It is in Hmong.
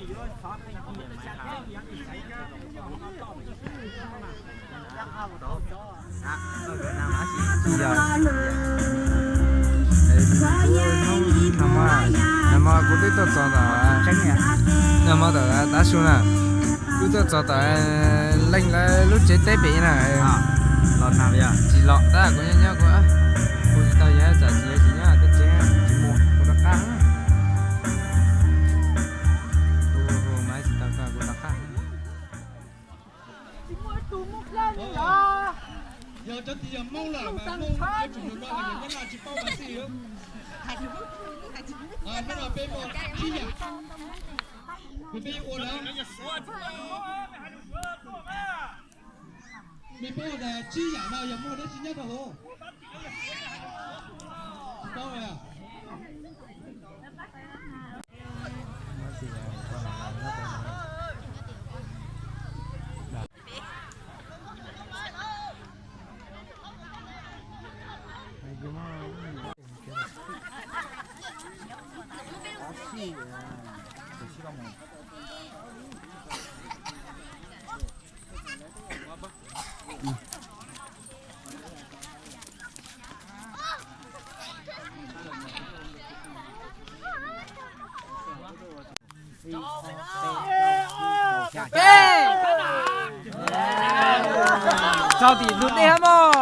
Nag hmo kuv twb tuaj txog tom, nag hmo tom tav su na, kuv tuaj txog tom leej lawv lub tsev teb pem na. Tsis los tab kuv nyob nyob kuv, kuv tsis tau yog tsam tsis yog tsis nyob tej tsev tsis mus kuv rov qab. Kuv mas tsis tau kuv rov qab. Yog cov tias yog Hmoob lawm mas Hmoob yuav tsum mus rau hais tias Nyab Laj tsis paub mas xij. Hnub no peb muaj tsib yam, peb ua lawm. Mej paub tas tsib yam no yog muaj dab tsi nyob rau hauv? Tsis paub. Txog tim ntug dej mog.